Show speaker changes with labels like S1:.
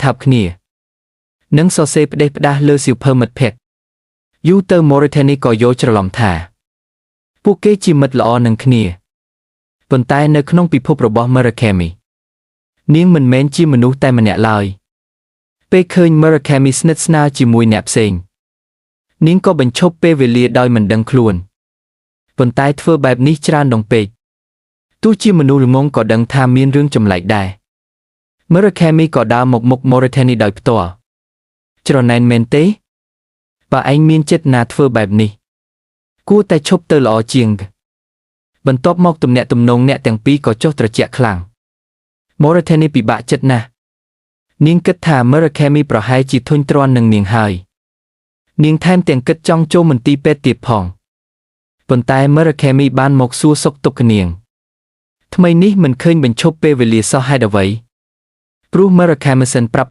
S1: ថាប់គ្នា និងសរសេរផ្ដេសផ្ដាសលើសៀវភៅមិត្តភក្តិយូរទៅ Moritani ក៏យល់ច្រឡំថា ពួកគេជាមិត្តល្អនឹងគ្នាប៉ុន្តែនៅក្នុងពិភពរបស់ Murakami នាងមិនមែនជាមនុស្សតែម្នាក់ឡើយពេលឃើញ Murakami ស្និទ្ធស្នាលជាមួយអ្នកផ្សេង នាងក៏បញ្ឈប់ពេលវេលាដោយមិនដឹងខ្លួនប៉ុន្តែធ្វើបែបនេះច្រើនដងពេកទោះជាមនុស្សល្ងង់ក៏ដឹងថាមានរឿងចម្លែកដែរ Murakami ក៏ដើរមកមុខ Moritani ដោយផ្ទាល់ច្រណែនមែនទេបើឯងមានចិត្តណាធ្វើបែបនេះ គួរតែឈប់ទៅល្អជាង បន្ទាប់មកទំនាក់ទំនងអ្នកទាំងពីរក៏ចុះត្រជាក់ខ្លាំង Moritani ពិបាកចិត្តណាស់នាងគិតថា Murakami ប្រហែលជាធុញទ្រាន់នឹងនាងហើយ នាងថែមទាំងគិតចង់ចូលមន្ទីរពេទ្យទៀតផងប៉ុន្តែ Murakami បានមកសួរសុខទុក្ខនាង ថ្មីនេះមិនឃើញបញ្ឈប់ពេលវេលាសោះហេតុអ្វីព្រោះ Murakami សិនប្រាប់